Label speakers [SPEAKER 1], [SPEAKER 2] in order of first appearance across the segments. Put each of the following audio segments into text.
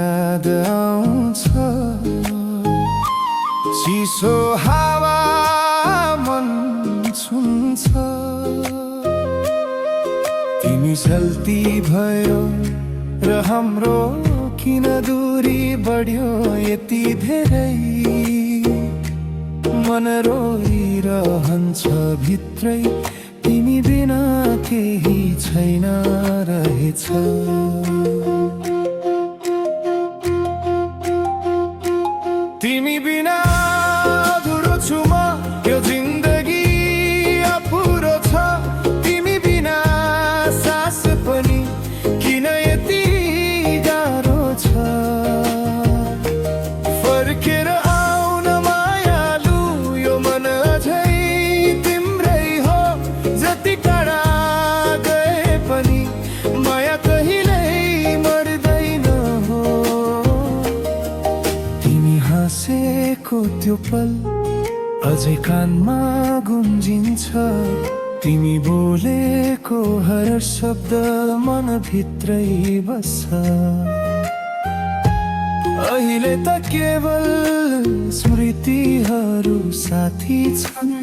[SPEAKER 1] याद आउँछ चिसो हावा मन छुन्छ तिमी चल्ती भयो र हाम्रो किन दूरी बढ्यो यति धेरै मन रोइरहन्छ भित्रै तिमी बिना केही छैन रहेछ तिमी बिना अधुरो छु म यो जिन्दगी अपुरो छ तिमी बिना सास पनि किन यति गाह्रो छ फर्केर आउन मायालु यो मन अझै तिम्रै हो जति टाढा गए पनि माया कहिल्यै मर्दैन हो तिमी हाँसेको त्यो पल अझै कानमा गुन्जिन्छ तिमी बोलेको हर शब्द मनभित्रै बस्छ अहिले त केवल स्मृतिहरू साथी छन्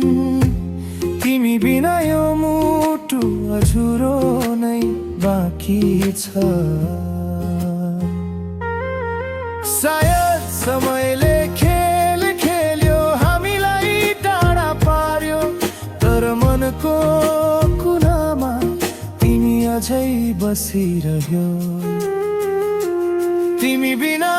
[SPEAKER 1] तिमी बिना यो मुटु अधुरो नै बाँकी छ सायद समयले खेल खेल्यो हामीलाई टाढा पार्यो तर मनको कुनामा तिमी अझै बसिरह्यो तिमी बिना